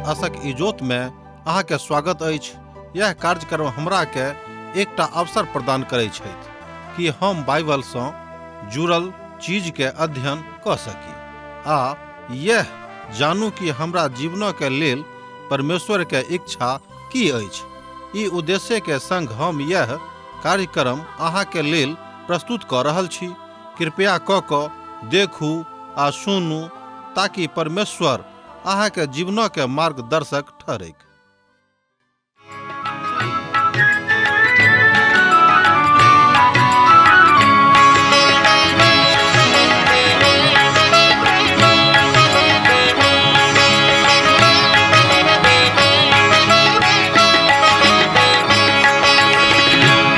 आशक इजोत में अहाँ के स्वागत अछि। यह कार्यक्रम हमरा के एकटा अवसर प्रदान करै छथि कि हम बाइबल सँ जुड़ल चीज के अध्ययन कऽ सकी आ यह जानू कि हमरा जीवन के लेल परमेश्वर के इच्छा की अछि। ई उद्देश्य के संग हम यह कार्यक्रम अहाँ के लेल प्रस्तुत कऽ रहल छी। कृपया कऽ कऽ देखू आ सुनू ताकि परमेश्वर अहाँ के जीवन के मार्गदर्शक ठहरैक।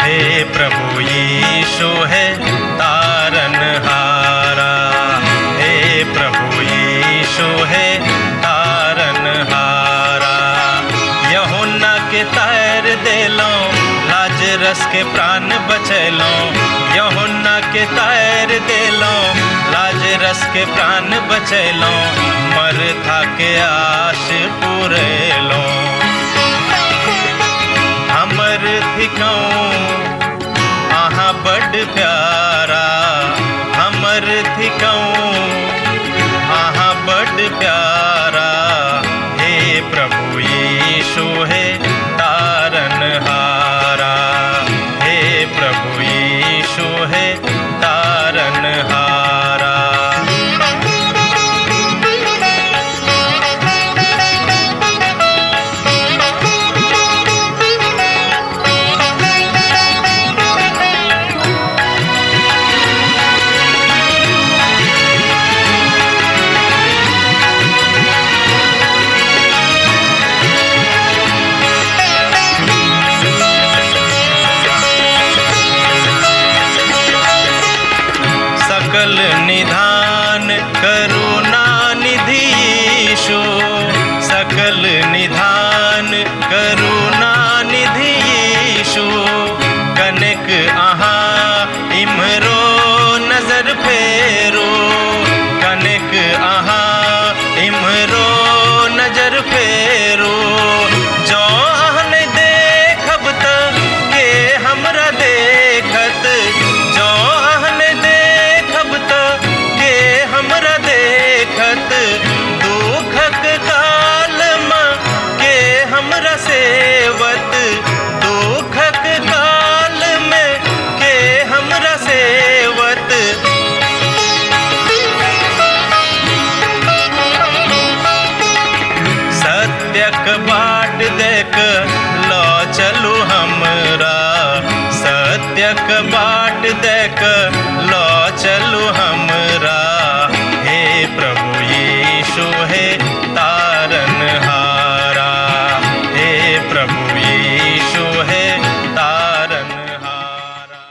हे प्रभु यीशु है तारन हारा, हे प्रभु यीशु है तारन हारा। यूहन्ना के तार देलो, लाजरस के प्राण बचैलो। यूहन्ना के तार देलो, लाजरस के प्राण बचैलो। मरथा के आश पुरेलो। हमर थिकौं अहाँ बड प्यारा, हमर थिकौं अहाँ बड प्यारा। हे प्रभु यीशु हे तारन हारा, हे प्रभु यीशु हे तारन हारा। सकल निधान करुणा निधि यीशु, सकल निधान करुणा निधि यीशु। कनक अहाँ इम्हरो नजर फेरो, कनक अहाँ इम्हरो नजर फेरो। जँ अहाँ नहि देखब त के हमरा देखत, जँ अहाँ नहि देखब त के हमरा देखत। दुखक काल मे के हमरा सेवत, दुखक काल मे के हमरा सेवत। सत्यक बाट देख ल चलू हमरा, सत्यक बाट देख ल चलू हमरा। हे प्रभु यीशु हे तारन हारा, हे प्रभु यीशु हे तारन हारा।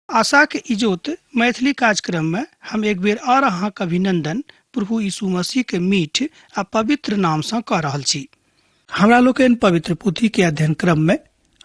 आशाक इजोत मैथिली कार्यक्रम में हम एक बेर और अहाँक अभिनंदन प्रभु यीशु मसीह के मीठ आ पवित्र नाम सँ कऽ रहल छी। हमरा लोकनि पवित्र पोथी के अध्ययन क्रम में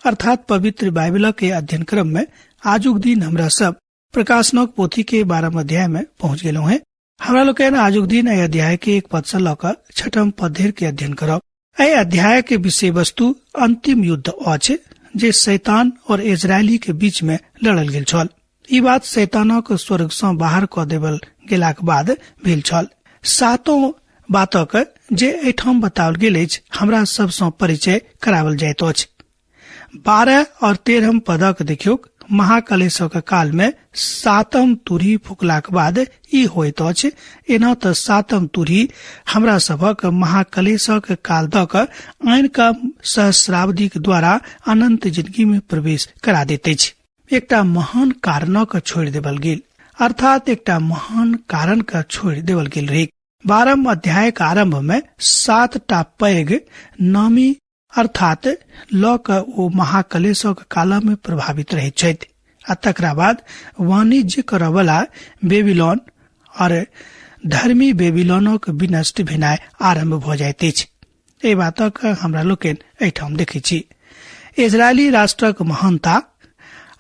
अर्थात पवित्र बाइबल के अध्ययन क्रम में आजुक दिन हमरा सब प्रकाशनक पोथी के 12 अध्याय में पहुंच गेलहुँ हैं। हमरा लोकनि आजुक दिन एहि अध्याय के 1 पद सँ लऽ कऽ 6 पद धरि के अध्ययन करब। एहि अध्याय के विषय वस्तु अंतिम युद्ध अछि जे शैतान और इजरायली के बीच में लड़ल गेल छल। ई बात शैतानक स्वर्ग सँ बाहर कऽ देबल गेलाक बाद भेल छल। सातों बातक जे एहिठाम बताओल गेल अछि हमरा सब सँ परिचय कराओल जाइत अछि। 12 और 13 पदक देखियौक, महाकलेशक काल में 7 तुरही फुकलाक बाद ई होइत अछि। एना तऽ 7 तुरही हमरा सभक महाकलेशक काल दऽ कऽ आनि कऽ सहस्राब्दीक द्वारा अनंत जिंदगी में प्रवेश करा दैत अछि। एकटा महान कारणक छोड़ि देबल गेल, अर्थात एकटा महान कारण के छोड़ि देबल गेल रही। 12 अध्यायक आरंभ में 7 पैघ नामी अर्थात लऽ कऽ ओ महाकलेशक काल में प्रभावित रहैत छथि आ तकरा बाद वाणिज्य करऽवला बेबीलोन और धर्मी बेबीलोनक विनष्ट भेनाइ आरंभ भऽ जाइत अछि। एहि बातक हमरा लोकनि एहिठाम देखै छी। इजरायली राष्ट्रक महानता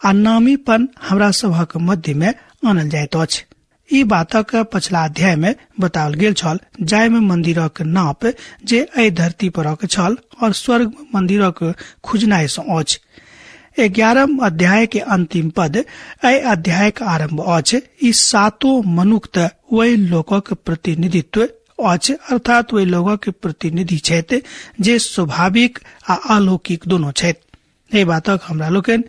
आ नामीपन हमरा सभक मध्य में आनल जाइत अछि। ई बातक पछिला अध्याय में बताओल गेल छल, जाहि में मंदिरक नाप जे एहि धरती परक छल और स्वर्ग मंदिरक खुजनाइ सँ अछि। 11 अध्याय के अंतिम पद एहि अध्याय के आरंभ अछि। ई सातो मनुख त ओहि लोकक प्रतिनिधित्व अछि, अर्थात ओहि लोकक प्रतिनिधि छथि जे स्वाभाविक आ अलौकिक दोनों छथि। एहि बातक हमरा लोकनि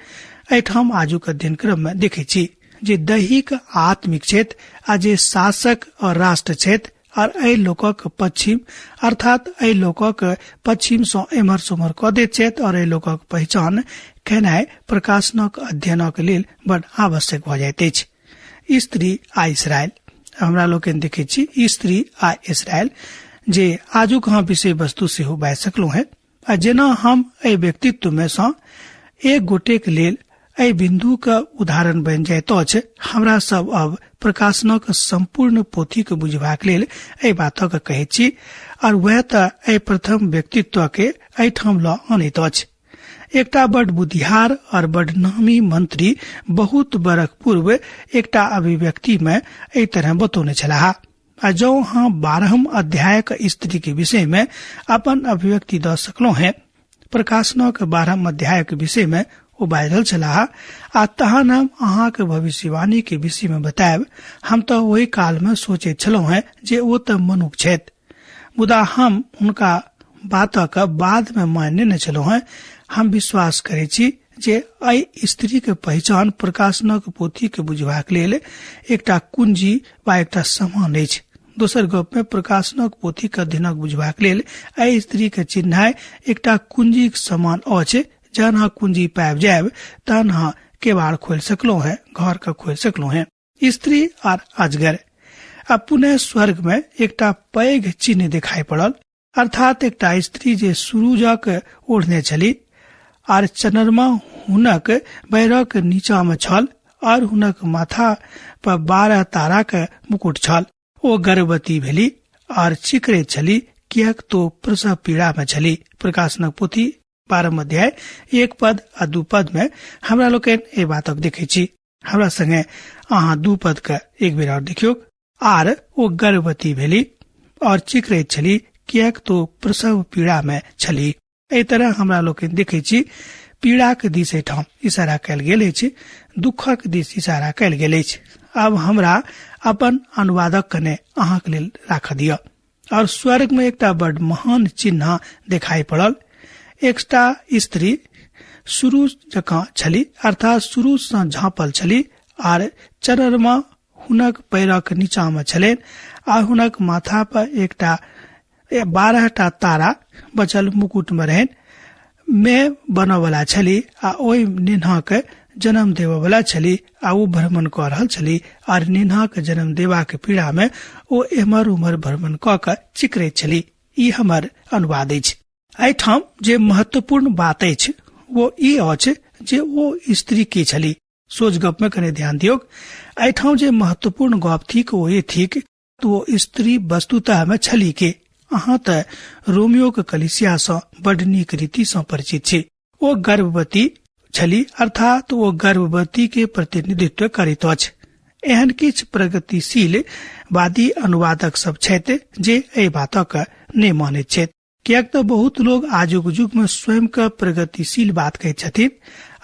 एहिठाम आजुक अध्ययन क्रम में देखै छी जे दैहिक आत्मिक क्षेत्र आ जे शासक और राष्ट्र क्षेत्र और एहि लोकक पश्चिम, अर्थात एहि लोकक पश्चिम सँ एम्हर सोम्हर कऽ दैत छथि और एहि लोकक पहिचान केनाइ प्रकाशनक अध्ययनक लेल बड आवश्यक भऽ जाइत अछि। स्त्री आ इसराइल, हमरा लोकनि देखै छी स्त्री आ इसराइल जे आजुक हम विषय वस्तु सेहो बाजि सकलहुँ हेँ। आ जेना हम एहि व्यक्तित्व मे सँ एक गोटेक लेल एहि बिन्दु के उदाहरण बनि जाइत अछि, हमरा सब अब प्रकाशनक संपूर्ण पोथी के बुझबाक लेल एहि बातक कहैत छी और वएह तऽ एहि प्रथम व्यक्तित्व के एहिठाम लऽ अनैत अछि। एकटा बड बुद्धिहार और बड नामी मंत्री बहुत बरख पूर्व एकटा अभिव्यक्ति में एहि तरह बतौने छलाह। आ जौ अहाँ 12 अध्यायक स्त्री के विषय में अपन अभिव्यक्ति दऽ सकलहुँ हेँ, प्रकाशनक 12 अध्यायक विषय में ओ बाजि रहल छलाह, आ तहन हम अहाँक भविष्यवाणी के विषय में बतायब। हम तऽ ओहि काल में सोचैत छलहुँ हेँ जे ओ तऽ मनुख छथि, मुदा हम हुनका बातक बाद में मानने नहि छलहुँ हेँ। हम विश्वास करैत छी जे एहि स्त्री के पहिचान प्रकाशनक पोथी के बुझबाक लेल एकटा कुंजी वा एकटा समान अछि। दोसर गप में प्रकाशनक पोथी के अध्ययनक बुझबाक लेल एहि स्त्री के चिन्हाइ एकटा कुंजीक समान अछि। जहन अहाँ कुंजी पाबि जायब तहन अहाँ केवाड़ खोलि सकलहुँ हेँ, घर के खोलि सकलहुँ हेँ। स्त्री आर अजगर। आ पुनः स्वर्ग में एकटा पैघ चिन्ह दिखाई पड़ल, अर्थात एकटा स्त्री जे सूरुजक ओढ़ने छली आर चन्द्रमा हुनक बैरक नीचा में छल और हुनक माथा पर 12 तारा के मुकुट छल। ओ गर्भवती भेली और चिकरैत छली किएक तो प्रसव पीड़ा में छली। प्रकाशनक पोथी 12 अध्याय 1 पद आ 2 पद में हमरा लोकनि एहि बातक देखै छी। हमरा संगे अहाँ 2 पद के एक बेर और देखियौ। आर ओ गर्भवती भेली और चिकरैत छली किएक तो प्रसव पीड़ा में छली। एहि तरह हमरा लोकनि देखै छी पीड़ाक दिस एहिठाम इशारा कयल गेल अछि, दुखक दिस इशारा कयल गेल अछि। आब हमरा अपन अनुवादक कने अहाँक लेल राखऽ दिअ। और स्वर्ग में एकटा बड महान चिन्ह देखाई पड़ल, एकटा स्त्री सुरूज जकाँ छली, अर्थात सुरूज सँ झाँपल छली आर चन्द्रमा हुनक पैरक नीचा में छलनि आ हुनक माथा पर एकटा 12 तारा बचल मुकुट में रहनि में बनवला छली आ ओहि नेन्हा के जन्म देववला छली आ ओ भ्रमण कऽ रहल छली आर नेन्हा के जन्म देबाक पीड़ा में ओ एम्हर उम्हर भ्रमण कऽ कऽ चिकरैत छली। ई हमर अनुवाद अछि। एहिठाम जे महत्वपूर्ण बात अछि वो ई अछि जे ओ स्त्री के छली। सोच गप में कने ध्यान दियौक। एहिठाम जे महत्वपूर्ण गप थिक ओ ई थिक ओ स्त्री वस्तुतः में छली के। अहाँ तऽ रोमियो के कलिसिया सँ बड नीक रीति सँ परिचित छी। ओ गर्भवती छली, अर्थात ओ गर्भवती के प्रतिनिधित्व करैत अछि। एहन किछु प्रगतिशील वादी अनुवादक सब छथि जे एहि बातक नहि मानैत छथि, किएक तऽ बहुत लोग आजुक युग में स्वयं के प्रगतिशील बात कहैत छथिन,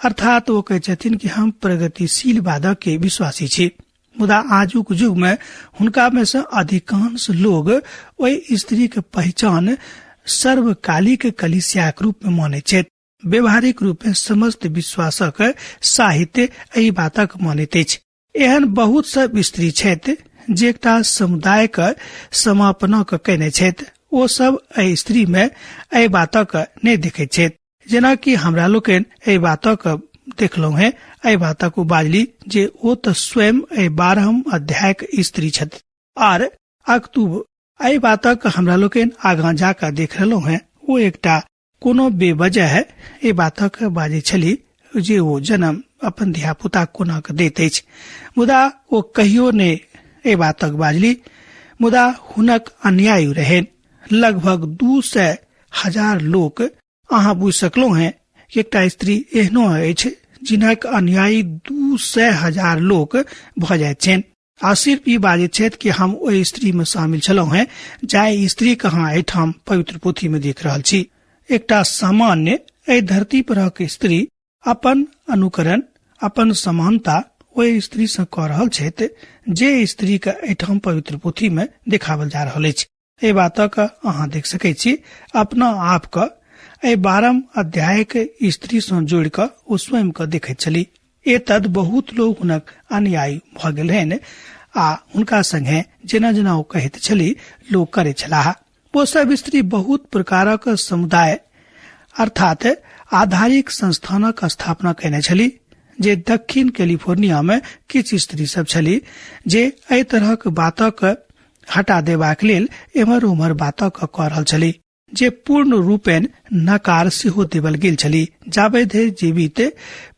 अर्थात ओ कहैत छथिन कि हम प्रगतिशील वादक के विश्वासी छी। मुदा आजुक युग में हुनका में से अधिकांश लोग ओहि स्त्री के पहचान सर्वकालिक कलिसियाक रूप में मानैत छथि। व्यवहारिक रूप में समस्त विश्वासक साहित्य एहि बातक मानैत अछि। एहन बहुत सब स्त्री छथि जे एकटा समुदायक समापनक कयने छथि। ओ सब एहि स्त्री में एहि बातक नहि देखैत छथि। जेनाकि हमरा लोकनि एहि बातक देखलहुँ हेँ, एहि बातक ओ बाजली जे ओ तऽ स्वयं एहि 12 अध्यायक स्त्री छथि। आर अक्तूब एहि बातक हमरा लोकनि आगाँ जाकऽ देख रहलहुँ हेँ, ओ एकटा कोनो बेवजह एहि बातक बाजै छली जे ओ जन्म अपन धियापुता कोना कऽ दैत अछि, मुदा ओ कहियो नहि एहि बातक बाजली। मुदा हुनक अन्याय रहनि। लगभग 200,000 लोक, अहाँ बुझि सकलहुँ हेँ कि एकटा स्त्री एहनो अछि जिनक अनुयायी 200,000 लोक भऽ जाइत छनि। आ सिर्फ ई बाजैत छथि कि हम ओहि स्त्री में शामिल छलहुं हैं जाहि स्त्री के अहाँ एहिठाम पवित्र पोथी में देख रहल छी। एकटा सामान्य एहि धरती परक स्त्री अपन अनुकरण, अपन समानता ओहि स्त्री से कऽ रहल छथि जे स्त्री के एहिठाम पवित्र पोथी में देखावल जा रहल अछि। एहि बातक अहाँ देख सकै छी अपना आप के एहि 12 अध्याय के स्त्री से जोड़ कऽ ओ स्वयं के देखैत छली। एतद बहुत लोग हुनक अनुयायी भऽ गेल रहनि आ हुनका संगे जेना जेना ओ कहैत छली लोग करैत छलाह। ओ सब स्त्री बहुत प्रकारक समुदाय अर्थात आधारिक संस्थानक स्थापना कयने छली जे दक्षिण कैलिफोर्निया में किछु स्त्री सब छली जे एहि तरहक बातक हटा देबाक लेल एम्हर ओम्हर बातक कऽ रहल छली जे पूर्ण रूपेण नकार सेहो देवल गेल छली। जाबे धरि जीवित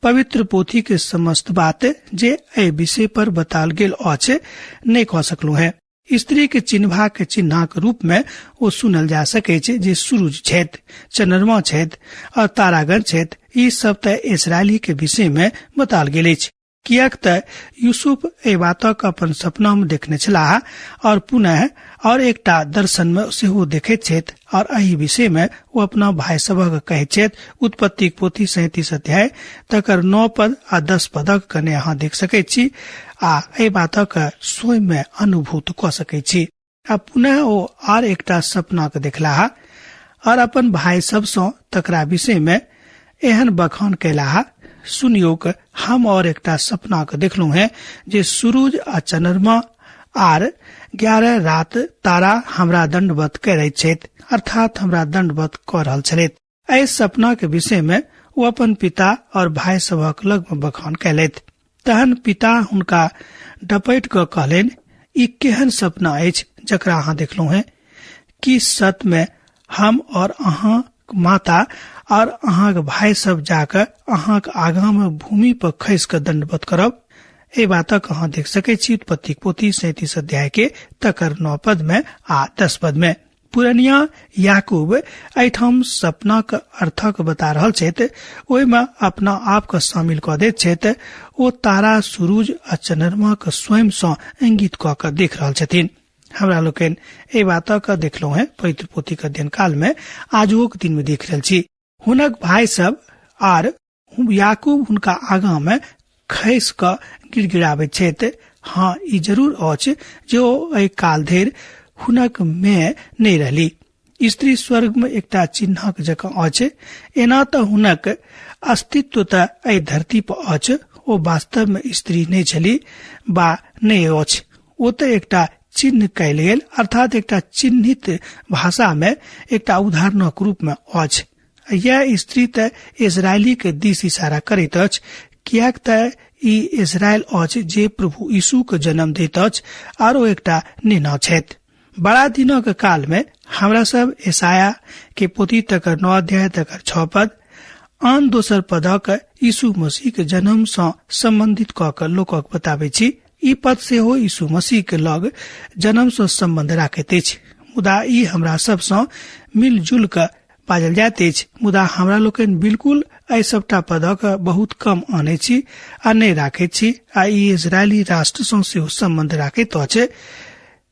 पवित्र पोथी के समस्त बात जे एहि विषय पर बताल गेल अछि नहि कऽ सकलहुँ हैं। स्त्री के चिन्हबा के चिन्हक रूप में ओ सुनल जा सकै छै जे सूरज छथि, चंद्रमा छथि और तारागण छथि। ई सब तऽ इसराइली के विषय में बताल गेल अछि, किएक तऽ यूसुफ एहि बातक अपन सपना में देखने छलाह और पुनः और एकटा दर्शन में सेहो देखैत छथि और एहि विषय में ओ अपना भाई सभक कहैत छथि। उत्पत्तिक पोथी 37 अध्याय तकर 9 पद आ 10 पदक कने अहाँ देख सकैत छी आ एहि बातक स्वयं में अनुभूत कऽ सकैत छी। आ पुनः ओ आर एकटा सपना के देखलाह और अपन भाई सब सँ तकरा विषय में एहन बखान कयलाह, सुनियोक हम और एकटा सपना के देखलहुँ हैं जे सूरज आ चंद्रमा आर 11 रात तारा हमरा दंडवत करैत छथि, अर्थात हमरा दंडवत कऽ रहल छलथि। एहि सपना के विषय में ओ अपन पिता और भाई सभक लग में बखान कयलथि। तहन पिता हुनका डपटि कऽ कहलनि, ई केहन सपना अछि जकरा अहाँ देखलहुँ हैं? कि सत में हम और अहाँ माता और अहाँक भाई सब जाकऽ अहाँक आगाँ में भूमि पर खसि कऽ दंडवत करब? एहि बातक अहाँ देख सकै छी उत्पत्तिक पोथी 37 अध्याय के तकर 9 पद में आ 10 पद में। पुरनिया याकूब एहिठाम सपनाक अर्थक बता रहल छथि, ओहिमे अपना आप के शामिल कऽ दैत छथि। ओ तारा, सूरज आ चंद्रमा के स्वयं सँ इंगित कऽ कऽ देख रहल छथिन। हमरा लोकनि एहि बातक देखलहुँ हैं पवित्र पोथीक अध्ययन काल में, आजुओक दिन में देख रहल छी। हुनक भाई सब आर याकूब हुनका आगाँ में खसि कऽ गिड़गिड़ाबैत छथि। हाँ, ई जरूर अछि जे ओ एहि काल धरि हुनक में नहि रहली। स्त्री स्वर्ग में एकटा चिन्हक जकाँ अछि। एना तऽ हुनक अस्तित्व तऽ एहि धरती पर अछि, ओ वास्तव में स्त्री नहि छली बा नहि अछि। ओ तऽ एकटा चिन्ह कयल गेल, अर्थात एकटा चिन्हित भाषा में एकटा उदाहरणक रूप में अछि। यह स्त्री तऽ इजरायली के दिस इशारा करैत अछि, किएक तऽ ई इजरायल अछि जे प्रभु यीशु के जन्म दैत अछि आर ओ एकटा नेना छथि। बड़ा दिनक काल में हमरा सब यशायाह के पोथी तकर 9 अध्याय तकर 6 पद आन दोसर पदक यीशु मसीह के जन्म सँ संबंधित कऽ कऽ लोकक बताबै छी। ई पद सेहो यीशु मसीह के लग जन्म सँ संबंध राखैत अछि, मुदा ई हमरा सब सँ मिलजुल कऽ बाजल जाइत अछि। मुदा हमरा लोकनि बिल्कुल एहि सबटा पदक बहुत कम आनै छी आ नहि राखैत छी, आ ई इजरायली राष्ट्र सँ सेहो संबंध राखैत अछि।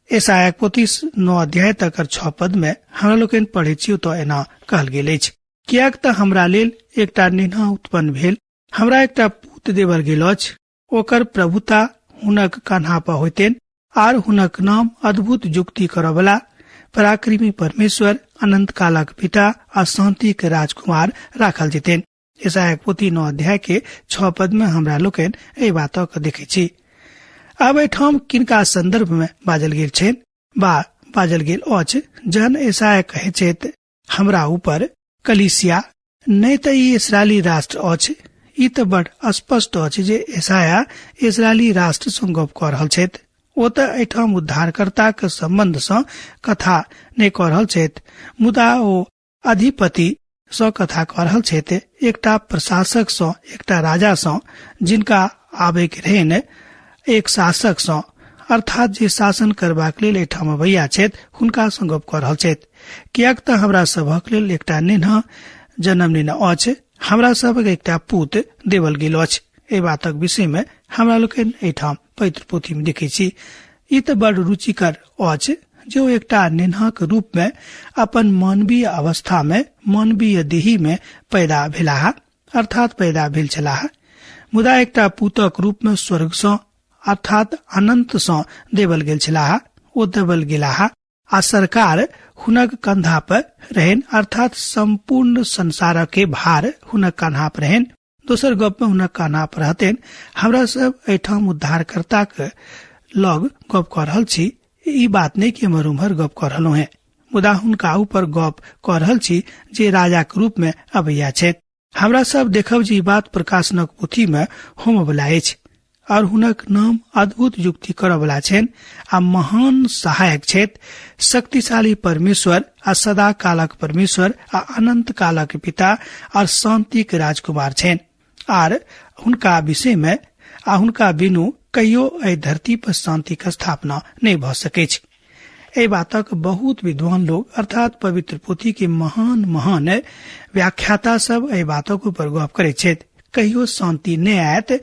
यशायाह पोथी 9 अध्याय तकर 6 पद में हमरा लोकनि पढ़ै छी, ओतऽ एना कहल गेल अछि, किएक तऽ हमरा लेल एकटा नेन्हा उत्पन्न भेल, हमरा एकटा पुत देवल गेल अछि, ओकर प्रभुता हुनक कान्हा पर होइतनि आर हुनक नाम अद्भुत युक्ति करऽवला, पराक्रमी परमेश्वर, अनंत कालक पिता आ शांति के राजकुमार राखल जेतनि। यशायाह पोथी 9 अध्याय के 6 पद में हमरा लोकनि एहि बातक देखै छी। आब एहिठाम किनका संदर्भ में बाजल गेल छनि बा बाजल गेल अछि? जहन यशायाह कहै छथि हमरा ऊपर कलीसिया, नहि तऽ ई इसराइली राष्ट्र अछि। ई तऽ बड़ स्पष्ट अछि जे यशायाह इसराइली राष्ट्र सँ गप कऽ रहल छथि। ओ तऽ एहिठाम उद्धारकर्ताक संबंध सँ कथा नहि कऽ रहल छथि, मुदा ओ अधिपति सँ कथा कऽ रहल छथि, एकटा प्रशासक सँ, एकटा राजा सँ जिनका आबैक रहनि, एक शासक सँ, अर्थात जे शासन करबाक लेल एहिठाम अबैया छथि हुनका सँ गप कऽ रहल छथि। किएक तऽ हमरा सभक लेल एकटा नेन्हा जन्म नेने अछि, हमरा सभक एकटा पुत देवल गेल अछि। एहि बातक विषय में हमरा लोकनि एहिठाम पवित्र पोथी में देखै छी। ई तऽ बड़ रुचिकर अछि जे ओ एकटा नेन्हाक रूप में अपन मानवीय अवस्था में मानवीय देही में पैदा भेलाह, अर्थात पैदा भेल छलाह, मुदा एकटा पुतक रूप में स्वर्ग सँ अर्थात अनंत सँ देवल गेल छलाह। ओ देवल गेलाह आ सरकार हुनक कंधा पर रहनि, अर्थात संपूर्ण संसार के भार हुनक कान्हा पर रहनि। दोसर गप में हुनक कान्हा पर रहतनि। हमरा सब एहिठाम उद्धारकर्ता के लग गप कऽ रहल छी, ई बात नहीं कि एम्हर उम्हर गप कऽ रहलहुँ हेँ, मुदा हुनका ऊपर गप कऽ रहल छी जे राजा के रूप में अबैया छथि। हमरा सब देखब जे ई बात प्रकाशनक पोथी में होमयवला अछि और हुनक नाम अद्भुत युक्ति करऽवला छनि आ महान सहायक छथि, शक्तिशाली परमेश्वर आ सदा कालक परमेश्वर आ अनंत कालक पिता और शांतिक राजकुमार छनि। आर हुनका विषय में आ हुनका बिनु कहियो एहि धरती पर शांतिक स्थापना नहि भऽ सकैछ। एहि बातक बहुत विद्वान लोग अर्थात पवित्र पोथी के महान महान व्याख्याता सब एहि बातक ऊपर गप करैत छथि। कहियो शांति नहि आयत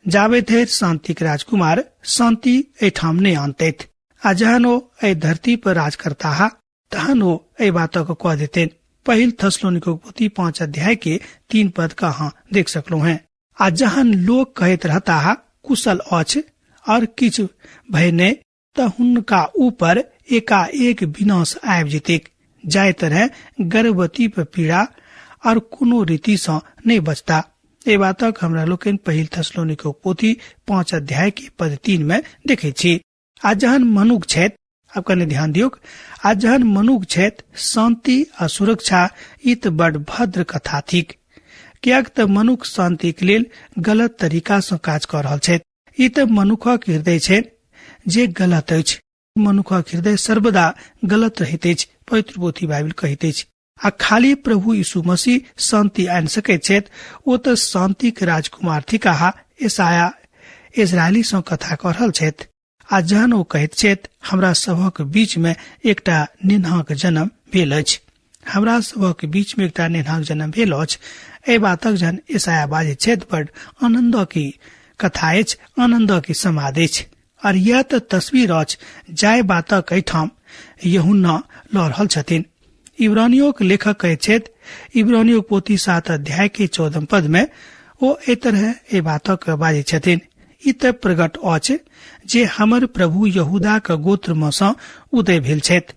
जाबे धरि शांतिक राजकुमार शांति एहिठाम नहि आनतैथ आ जहन ओ एहि धरती पर राज करताह तहन ओ एहि बातक कह देतनि। पहिल थेसलोनिको पोथी 5 अध्याय के 3 पद का अहाँ देख सकलहुँ हैं। आ जहन लोग कहैत रहताह कुशल अछि और किछु भय नहि, त हुनका ऊपर एकाएक विनाश आबि जेतैक, जाहि तरह गर्भवती पर पीड़ा और कोनो रीति सँ नहि बचता। एहि बातक हमरा लोकनि पहिल थेसलोनिको पोथी 5 अध्याय के पद 3 में देखै छी। आ जहन मनुख छथि, आब कने ध्यान दियौक, आ जहन मनुख छथि शांति आ सुरक्षा ई त बड़ भद्र कथा थिक, किएक त मनुख शांति के लेल गलत तरीका सँ काज कऽ रहल छथि। ई त मनुखक हृदय छै जे गलत अछि। मनुखक हृदय सर्वदा गलत रहैत अछि, पवित्र पोथी बाइबिल कहैत अछि। आ खाली प्रभु यीशु मसीह शांति आनि सकैत छथि, ओ त शांतिक राजकुमार थिकाह। यशायाह इजरायली सँ कथा कऽ रहल छथि आ जहन ओ कहैत छथि हमरा सभक बीच में एकटा नेन्हाक जन्म भेल अछि, हमरा सभक बीच में एकटा नेन्हाक जन्म भेल अछि, एहि बातक जहन यशायाह बाजैत छथि बड़ आनंदक ई कथा अछि, आनंदक ई समाद अछि। और यह त तस्वीर अछि जाहि बातक एहिठाम यूहन्ना लऽ रहल छथिन। इब्रानियों के लेखक कहैत छथि, इब्रानियों पोथी 7 अध्याय के 14 पद में ओ एहि तरह एहि बातक बाजैत छथिन, ई त प्रकट अछि जे हमर प्रभु यहूदाक गोत्र में सँ उदय भेल छथि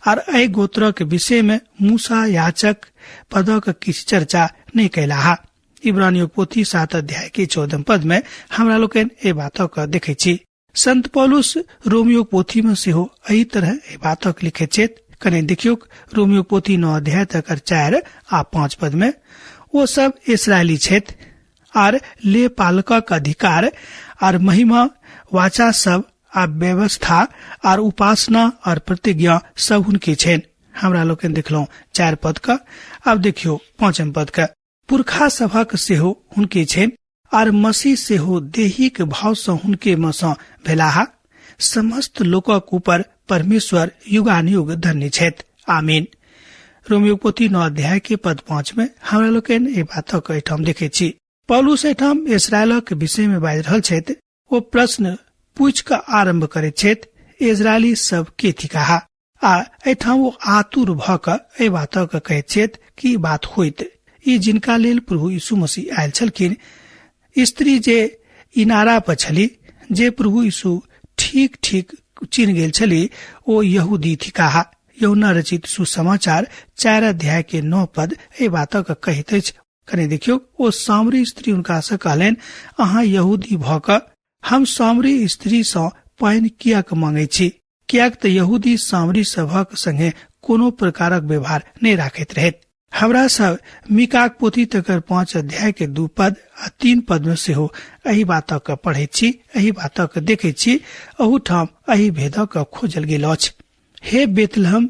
आर एहि गोत्रक विषय में मूसा याचक पदक किछु चर्चा नहि कयलाह। इब्रानियों पोथी 7 अध्याय के 14 पद में हमरा लोकनि एहि बातक देखै छी। संत पौलुस रोमियो पोथी में सेहो एहि तरह एहि बातक लिखैत छथि। कने देखियौक रोमियो पोथी 9 अध्याय तकर 4 आ 5 पद में ओ सब इसराइली छथि आर ले पालकक अधिकार आर महिमा वाचा सब आ व्यवस्था आर उपासना आर प्रतिज्ञा सब हुनके छनि। हमरा लोकनि देखलहुँ 4 पद का, आब देखियौ 5 पद का। पुरखा सभक सेहो हुनके छनि आर मसीह सेहो देहिक भाव सँ हुनके मे सँ भेलाह। समस्त लोकक ऊपर परमेश्वर युगानुयुग धन्य छथि। आमीन। रोमियो पोथी 9 अध्याय के पद 5 में हमरा लोकनि एहि बातक एहिठाम देखैत छी। पौलुस एहिठाम इसराइलक विषय में बाजि रहल छथि। ओ प्रश्न पूछि कऽ आरंभ करैत छथि, इजरायली सब के थिकाह? आ एहिठाम ओ आतुर भऽ कऽ एहि बातक कहैत छथि कि ई बात होइत, ई जिनका लेल प्रभु यीशु मसीह आयल छलखिन, स्त्री जे इनारा पर छली, जे प्रभु यीशु ठीक ठीक चिन्ह गेल छली, ओ यहूदी थिकाह। यूहन्ना रचित सुसमाचार 4 अध्याय के 9 पद एहि बातक कहैत अछि। कने देखियौ, ओ सामरी स्त्री हुनका सँ कहलनि, अहाँ यहूदी भऽ कऽ हम सामरी स्त्री सँ पानि किएक मांगै छी? किएक तऽ यहूदी सामरी सभक संगे कोनो प्रकारक व्यवहार नहि राखैत रहैत। हमरा सब मीकाक पोथी तकर 5 अध्याय के 2 पद आ 3 पद में सेहो एहि बातक पढ़ैत छी, एहि बातक देखैत छी। अहूठाम एहि भेदक खोजल गेल अछि। हे बेतलहम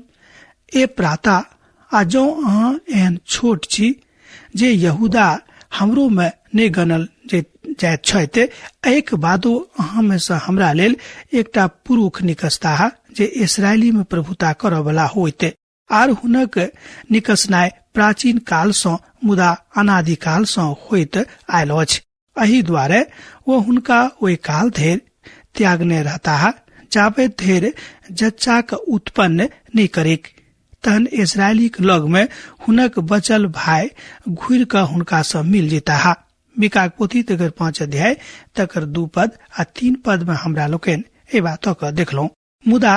ए प्राता, आ जौं अहाँ एहन छोट छी जे यहूदा हमरो में नहि गनल जाइत छथि, एहिक बादो अहाँ में सँ हमरा लेल एकटा पुरुष निकसताह जे इसरायली में प्रभुता करऽवला होइत, आर हुनक निकसनाइ प्राचीन काल सँ मुदा अनादिकाल सँ होइत आयल अछि। एहि दुआरे ओ हुनका ओहि काल धरि त्यागने रहताह जाबे धरि जच्चाक उत्पन्न नहि करेक। तहन इस्राएलीक लग में हुनक बचल भाय घुरि कऽ हुनका सँ मिल जेताह। मीकाक पोथी तकर 5 अध्याय तकर 2 पद आ 3 पद में हमरा लोकनि एहि बातक देखलहुँ। मुदा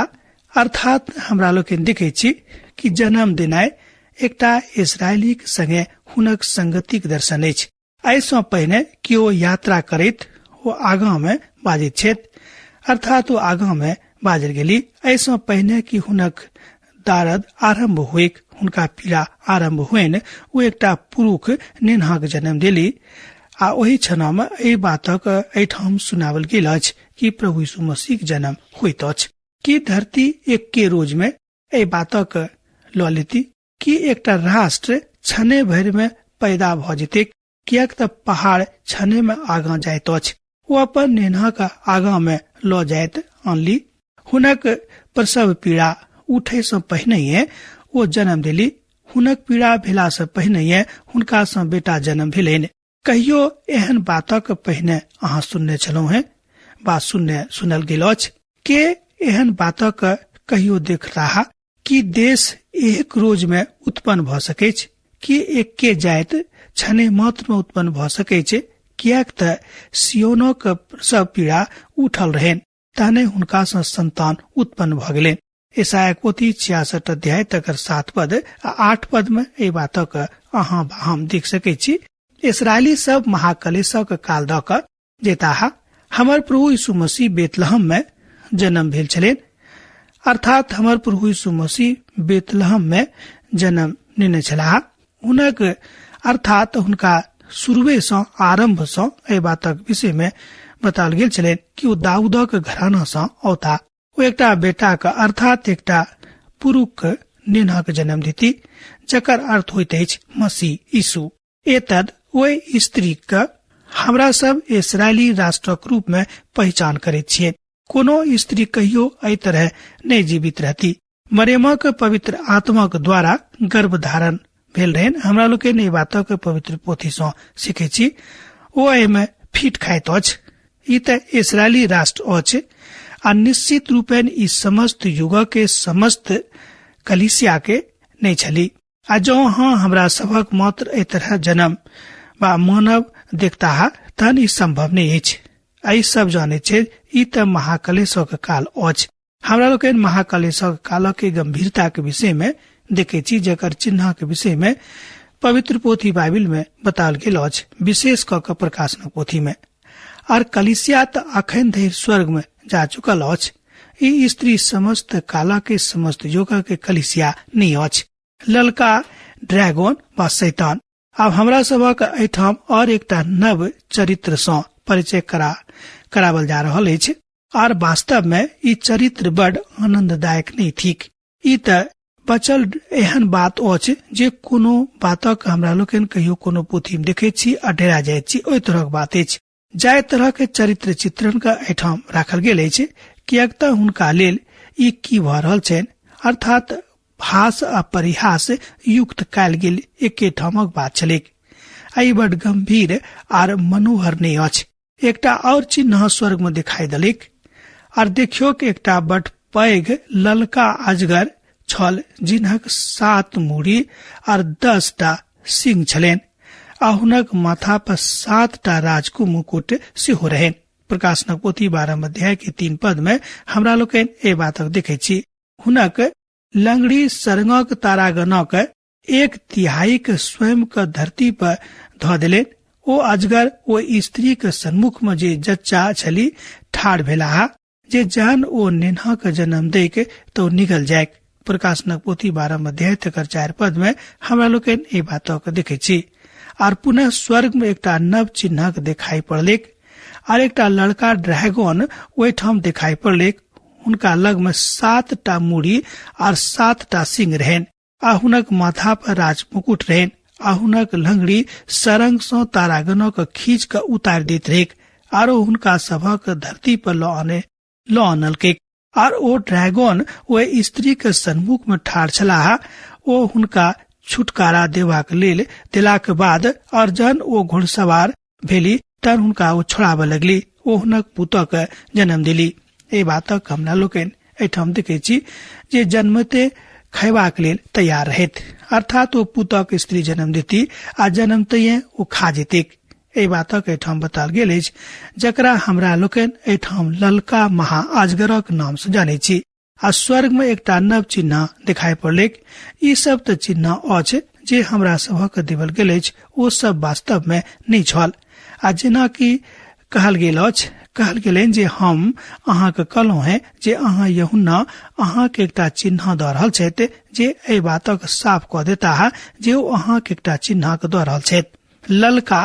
अर्थात हमरा लोकनि देखै छी कि जन्म देनाइ एकटा इस्राएलीक संगे हुनक संगतिक दर्शन अछि। एहिसँ पहिने कि ओ यात्रा करैत ओ आगाँ में बाजैत छथि, अर्थात ओ आगाँ में बाजल गेली। एहिसँ पहिने कि हुनक दारद आरंभ होइक, हुनका पीड़ा आरंभ होइन, ओ एकटा पुरुष नेन्हाक जन्म देली। आ ओहि क्षण में एहि बातक एहिठाम सुनावल गेल अछि कि प्रभु यीशु मसीहक जन्म होइत अछि। कि धरती एक्के रोज में एहि बातक लऽ लेती? कि एकटा राष्ट्र क्षणे भरि में पैदा भऽ जेतैक? किएक तऽ पहाड़ क्षणे में आगाँ जाइत अछि। ओ अपन नेन्हाक आगाँ में लऽ जाइत आनली। हुनक प्रसव पीड़ा उठै सँ पहिनहिए ओ जन्म देली। हुनक पीड़ा भेला सँ पहिनहिए हुनका सँ बेटा जन्म भेलनि। कहियो एहन बातक पहिने अहाँ सुनने छलहुँ हेँ वा सुनल गेल अछि? के एहन बातक कहियो देखलाहा? कि देश एक रोज में उत्पन्न भऽ सकैछ? कि एक्के जाइत क्षणे मात्र में उत्पन्न भऽ सकैछ? किएक तऽ सियोनक सब पीड़ा उठल रहनि, तहने हुनका सँ संतान उत्पन्न भऽ गेलनि। यशायाह पोथी 66 अध्याय तकर 7 पद आ 8 पद में एहि बातक अहाँ हम देख सकैत छी। इसराइली सब महाकलेशक काल दऽ कऽ जेताह। हमर प्रभु यीशु मसीह बेतलहम में जन्म भेल छलनि, अर्थात हमर प्रभु यीशु मसीह बेतलहम में जन्म नेने छलाह। हुनक अर्थात हुनका शुरुए सँ आरंभ सँ एहि बातक विषय में बताओल गेल छलनि कि ओ दाऊदक घराना सँ औता। ओ एकटा बेटाक अर्थात एकटा पुरुख नेन्हाक जन्म देती, जकर अर्थ होइत अछि मसीह यीशु। एतद ओहि स्त्रीक हमरा सब इसराइली राष्ट्रक रूप में पहचान करैत छियै। कोनो स्त्री कहियो एहि तरह नहि जीवित रहती। मरियमक पवित्र आत्माक द्वारा गर्भ धारण भेल रहनि। हमरा लोकनि एहि बातक पवित्र पोथी सँ सीखै छी। ओ एहिमे फीट खाइत अछि। ई तऽ इसराइली राष्ट्र अछि आ निश्चित रूपेण ई समस्त युगक के समस्त कलीसिया के नहि छली। आ जँ अहाँ हमरा सभक मात्र एहि तरह जन्म वा मानव देखताह तहन ई संभव नहि अछि। एहि सब जानैत छै ई तऽ महाकलेशक काल अछि। हमरा लोकनि महाकलेशक कालक के गंभीरता के विषय में देखै छी, जकर चिन्ह के विषय में पवित्र पोथी बाइबिल में बताओल गेल अछि, विशेष कऽ कऽ प्रकाशनक पोथी में। आर कलीसिया तऽ अखन धरि स्वर्ग में जा चुकल अछि। ई स्त्री समस्त काला के समस्त युग के कलीसिया नहि अछि। ललका ड्रैगन वा शैतान। आब हमरा सभक एहिठाम और एकटा नव चरित्र सँ परिचय करावल जा रहल अछि। आर वास्तव में ई चरित्र बड आनंददायक नहि थिक। ई तऽ बचल एहन बात अछि जे कोनो बातक हमरा लोकनि कहियो कोनो पोथी में देखैत छी आ डेरा जाइत छी, ओहि तरहक बात अछि। जाहि तरह के चरित्र चित्रण के एहिठाम राखल गेल अछि, किएक तऽ हुनका लेल ई की भऽ रहल छनि, अर्थात भास आ परिहास युक्त कयल गेल एके ठामक बात छलैक। आ ई बड गंभीर आर मनोहर नहि अछि। एकटा और चिन्ह स्वर्ग में दिखाई देलक, आर देखियो कि एकटा बड पैघ ललका अजगर छल, जिनक 7 मूड़ी आर 10टा सिंह छलनि, आ हुनक माथा पर 7टा राजकु मुकुट सेहो रहनि। प्रकाशनक पोथी 12 अध्याय के 3 पद में हमरा लोकनि एहि बातक देखै छी। हुनक लंगड़ी सरंगक तारागणक 1/3 के स्वयं के धरती पर धऽ देलनि। ओ अजगर ओ स्त्री के सन्मुख में जे जच्चा छली ठाढ़ भेलाह, जे जहन ओ नेन्हा के जन्म दैक तऽ ओ निगल जायक। प्रकाशनक पोथी 12 अध्याय तकर 4 पद में हमरा लोकनि एहि बातक देखै छी। आर पुनः स्वर्ग में एकटा नव चिन्हक देखाई पड़लैक, आर एकटा लड़का ड्रैगन ओहिठाम देखाई पड़लैक। हुनका लग में 7टा मूड़ी आर 7टा सिंह रहनि, आ हुनक माथा पर राजमुकुट रहनि, आ हुनक लंगड़ी सरंग सँ तारागणक खींच कऽ उतारि दैत रहैक, आरो हुनका सभक धरती पर लऽ आनलकै। आर ओ ड्रैगन ओहि स्त्री के सन्मुख में ठाढ़ छलाह। ओ हुनका छुटकारा देबाक लेल देलाक बाद, और जहन ओ घुड़सवार भेली तहन हुनका ओ छोड़ाबऽ लगली। ओ हुनक पुतक जन्म देली। एहि बातक हमरा लोकनि एहिठाम देखै छी जे जन्मते खयबाक लेल तैयार रहैत, अर्थात ओ पुतक स्त्री जन्म देती आ जन्मते ओ खा जेतीक। एहि बातक एहिठाम बताओल गेल अछि, जकरा हमरा लोकनि एहिठाम ललका महा अजगरक नाम से जानै छी। आ स्वर्ग में एकटा नव चिन्ह दिखाई पड़लैक। ई सब तऽ चिन्ह अछि जे हमरा सभक देवल गेल अछि, ओ सब वास्तव में नहि छल। आ जेना कि कहल गेल अछि, कहल गेलनि जे हम अहाँके कहलहुँ हेँ जे अहाँ यूहन्ना अहाँके एकटा चिन्ह दऽ रहल छथि जे एहि बातक साफ कऽ देताह जे ओ अहाँके एकटा चिन्ह दऽ रहल छथि। ललका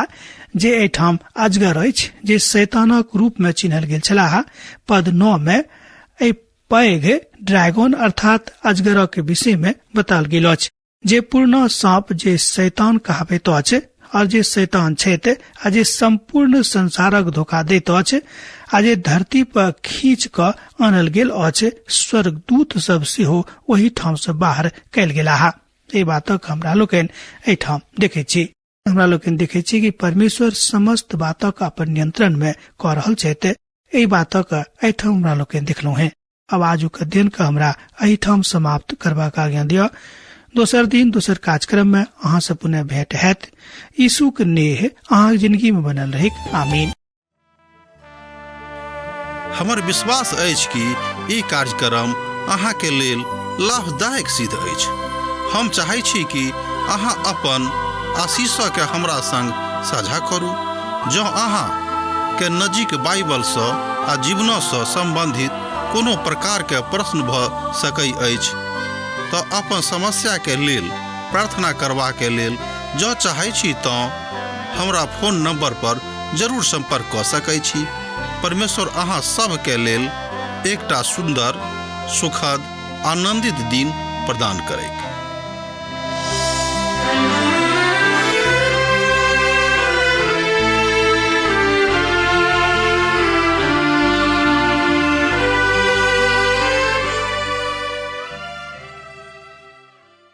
जे एहिठाम अजगर अछि जे शैतानक रूप में चिन्हल गेल छलाह, पद 9 में एहि पैघ ड्रैगन अर्थात अजगरक विषय में बताओल गेल अछि जे पुरना सांप जे शैतान कहाबैत अछि और जे शैतान छथि आ जे संपूर्ण संसारक धोखा दैत अछि आ जे धरती पर खींच कऽ आनल गेल अछि, स्वर्गदूत सब सेहो ओहि ठाम से बाहर कयल गेलाह। एहि बातक हमरा लोकनि एहिठाम देखै छी। हमरा लोकनि देखै छी कि परमेश्वर समस्त बातक अपन नियंत्रण में कऽ रहल छथि। एहि बातक एहिठाम हमरा लोकनि देखलहुँ हेँ। अब आजुक अध्ययन के हमरा एहिठाम समाप्त करबाक आज्ञा दिअ। दोसर दिन दोसर कार्यक्रम में अहाँ से पुनः भेंट हैत। यीशु के नेह अहाँ जिंदगी में बनल रहिक। आमीन। हमर विश्वास अछि कि ई कार्यक्रम अहाँ के लेल लाभदायक सिद्ध अछि। हम चाहै छी कि अहाँ अपन आशीषके हमरा संग साझा करू। जँ अहाँ के नजीक बाइबलसँ आ जीवनसँ सम्बन्धित कोनो प्रकारके प्रश्न भऽ सकै अछि तऽ अपन समस्याके लेल प्रार्थना करबाके लेल जँ चाहै छी तँ हमरा फोन नंबर पर जरूर संपर्क कऽ सकै छी। परमेश्वर अहाँ सभके लेल एकटा सुन्दर, सुखद, आनंदित दिन प्रदान करैक।